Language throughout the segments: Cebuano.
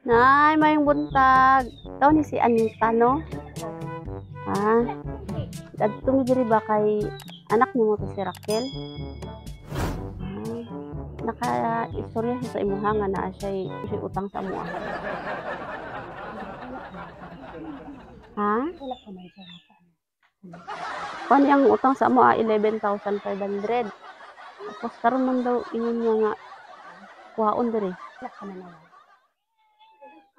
Nay, maayong buntag. Ikaw ni si Anita, no? Ah, adto mi diri ba kay anak nimo to si Raquel? Ah, naka-istorya siya sa imuha nga naa siya utang sa amoa. Ha? Wala pa man siya nakaano. Kuan ang utang sa amoa 11,500. Tapos karon man daw ingon niya nga kuhaon diri. Wala pa man nawala.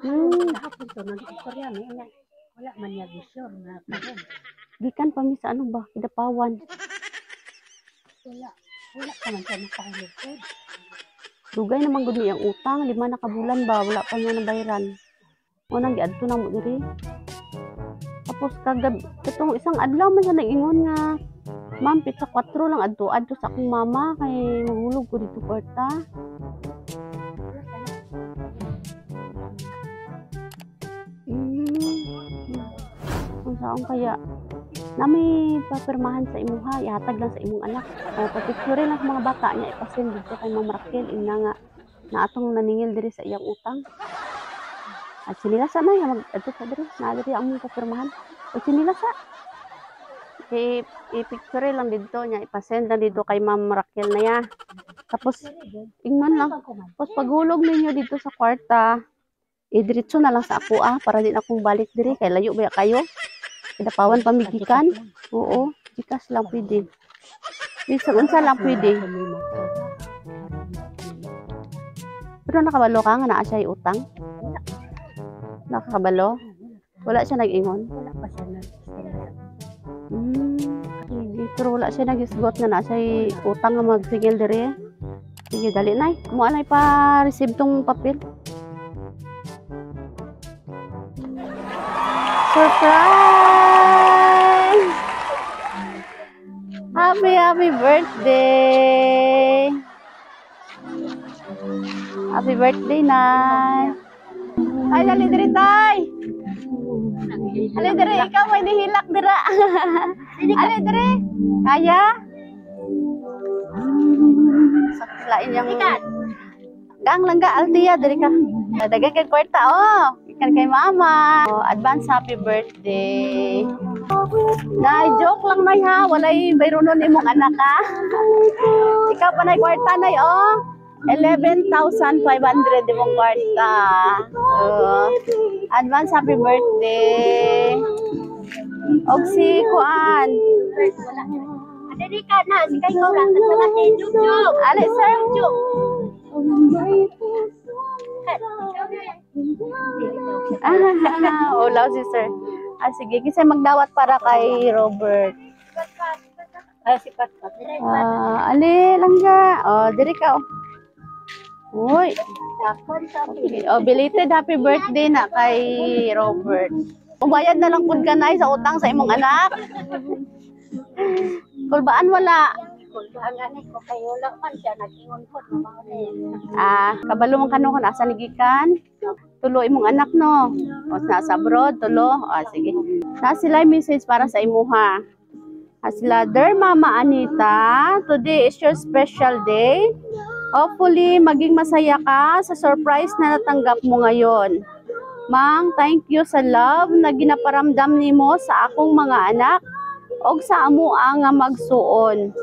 Kahapon to nag-istorya mi niya. Wala man niya gi-sure na karon. Gikan pa mi sa ano ba, Kidapawan. Wala. Wala pa man siya nakahulog. Dugay naman gud ni ang utang, 5 na ka bulan ba wala pa niya nabayaran. Mo nang giadto na mo diri. Tapos kagab katong isang adlaw man siya nag-ingon nga, "Ma'am, pitsa 4 lang adto adto sa akong mama kay mahulog ko dito kwarta." Kung saan kaya na may papirmahan sa imuha, ihatag lang sa imong anak. O papicture lang sa mga bata niya ipasend dito kay Ma'am Raquel ina nga na atong naningil diri sa iyang utang. At sinila sa na mag adto ka diri, naa diri ang among papirmahan. O sinila sa i i-picture lang dito niya ipasend lang dito kay Ma'am Raquel na ya. Tapos ingnon lang. Tapos paghulog ninyo dito sa kwarta, idiretso na lang sa ako ah, para di na akong balik diri kay layo ba kayo. Kidapawan pa mi gikan. Oo, Gcash lang pwede. Bisan unsa lang pwede. Pero nakabalo ka nga naa siya utang? Nakakabalo? Wala siya nag-ingon? Wala pa siya nag-istorya. Sige. Pero wala siya nag-isgot nga naa siya utang nga magsingil diri. Sige, dali nay. Mo anay pa receive tong papel. Surprise! Happy, happy birthday! Happy birthday, Nay! Ay, dali diri, Tay! Ali diri, ikaw may nihilak dira. Ali diri. Kaya? Sa lain yung Gang langga Althea diri ka. Dagan kay kwarta oh. Ikan kay mama. Oh, advance happy birthday. Nay, joke lang nay ha. Walay bayronon imong anak ha. Ikaw pa nay kwarta nay oh. 11,500 imong kwarta. Oh. Advance happy birthday. Og si Kuan. Dili ka na, si kay ko lang kasama si Jug. Ali sir. Jug. Ah, ulaw si sir. Ah, sige, kasi magdawat para kay Robert. Ah, si Pat Pat. Ah, ali langga. Oh, diri ka. Oh. Uy. Oh, belated happy birthday na kay Robert. Ubayad na lang pud ka nay sa utang sa imong anak. Kulbaan wala. Kulbaan gani ko kay wala man siya nag-ingon ko mao ni. Ah, kabalo man kano kung asa ni gikan. Tulo imong anak no. O nasa abroad, tulo. Ah, sige. Na sila message para sa imuha. Ah, sila, "Dear Mama Anita, today is your special day. Hopefully, maging masaya ka sa surprise na natanggap mo ngayon. Mang, thank you sa love na ginaparamdam nimo sa akong mga anak og sa amoa nga magsuon.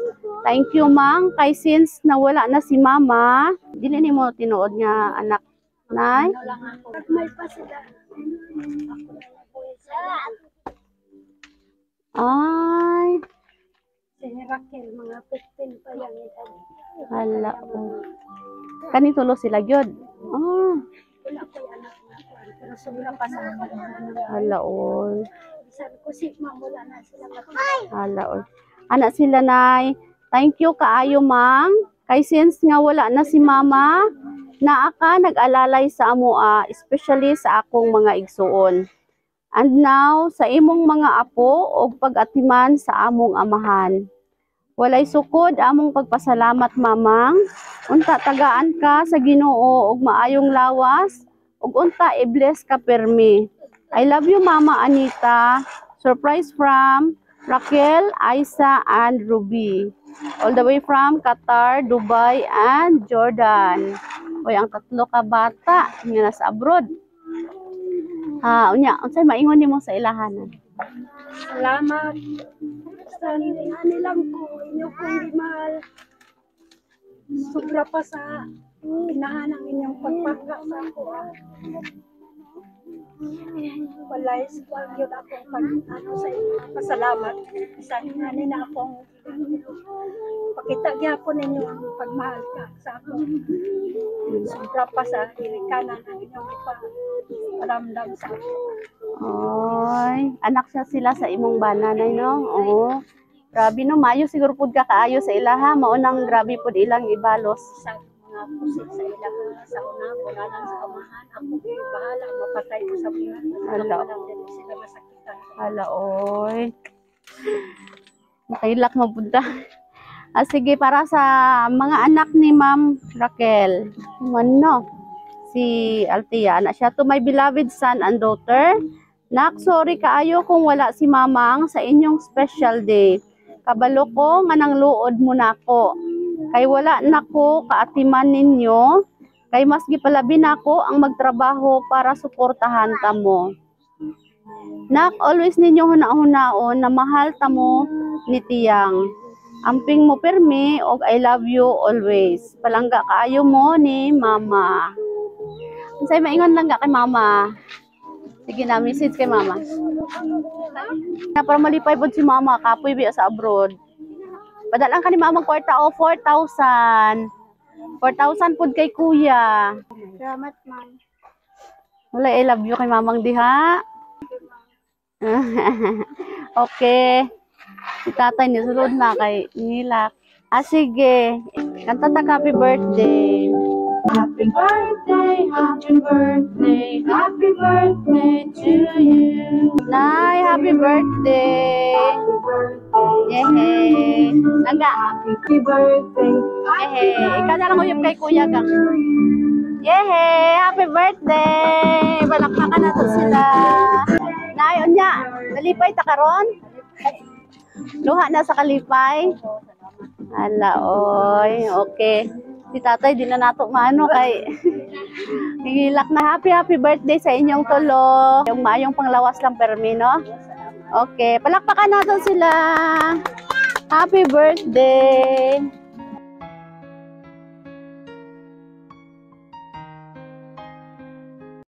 Thank you, Mang, kay since nawala na si Mama, dili nimo tinuod nga anak, Nay." Ano lang ako. May pa sila. Ako na lang po sa Ay, si Raquel, mga 15 pa yung edad. Hala oh. Kani tulo sila gyud. Ah, Wala ko yung anak na kuan, pero sobra pa sa ako. Hala oy. Bisan ko si ma'am, wala na sila katulad. Hala oy. Anak sila nay. Thank you kaayo, Mang. Kay since nga wala na si Mama, naa ka nag-alalay sa amoa, especially sa akong mga igsuon. And now, sa imong mga apo og pag-atiman sa among amahan. Walay sukod among pagpasalamat, Mamang. Unta tagaan ka sa Ginoo og maayong lawas ug unta i-bless ka permi. I love you, Mama Anita. Surprise from Raquel, Isa, and Ruby. All the way from Qatar, Dubai, and Jordan." Uy, ang tatlo ka bata nga nasa abroad. Ah, unya, unsay maingon nimo sa ilahanan? Salamat. Sa ani lang ko, inyo kong gimahal. Sobra pa sa ginahan ang inyong pagpangga sa ako, ah. Walay sa yun akong pag ano sa inyo. Pasalamat. Bisan ani na akong pakita gyapon ninyo ang pagmahal ka sa ako. Sobra pa sa ginikanan ang inyong iparamdam sa ako. Oy, anak siya sila sa imong bana, nay, no? Oo. Grabe no, maayo siguro pud ka kaayo sa ilaha, mao nang grabe pud ilang ibalos. Sa mga pusit sa ilang sa una, bunalan sa amahan, ako gyud bahala, mapatay ko sa mga Ala. walang dili sila masakitan. Hala, oy. Makailak mapunta. Ah, sige, para sa mga anak ni Ma'am Raquel. Mano, si Althea, anak siya. "To my beloved son and daughter, Nak, sorry kaayo kung wala si Mamang sa inyong special day. Kabalo ko nga nang luod mo nako. Kay wala nako kaatiman ninyo, kay mas gipalabi nako ang magtrabaho para suportahan kamo. Nak, always ninyo huna-hunaon na mahal ta mo ni Tiyang. Amping mo permi og I love you always. Palangga kaayo mo ni Mama." Unsay maingon lang ka kay Mama? Sige na, message kay Mama. Na para malipay pod si Mama, kapoy biya sa abroad. Padalan ka ni Mama kwarta o 4,000. 4,000 pod kay Kuya. Salamat, ma'am. Wala, I love you kay Mamang diha. Okay. Si tatay ni sulod na kay nilak. Ah, sige. Kanta ta happy birthday. Happy birthday, happy birthday, happy birthday to you. Nay, happy birthday. Yehey. Langga. Happy birthday. Yehey. Ikaw na lang uyab kay Kuya kang. Yehey! Happy birthday! Palakpakan nato sila. Nay, unya. Nalipay ta karon? Luha na sa kalipay? Ala, oy. Okay. Si tatay, di na nato maano kay hingilak na. Happy, happy birthday sa inyong tulo. Yung maayong panglawas lang permi, no? Okay. Palakpakan natin sila. Happy birthday!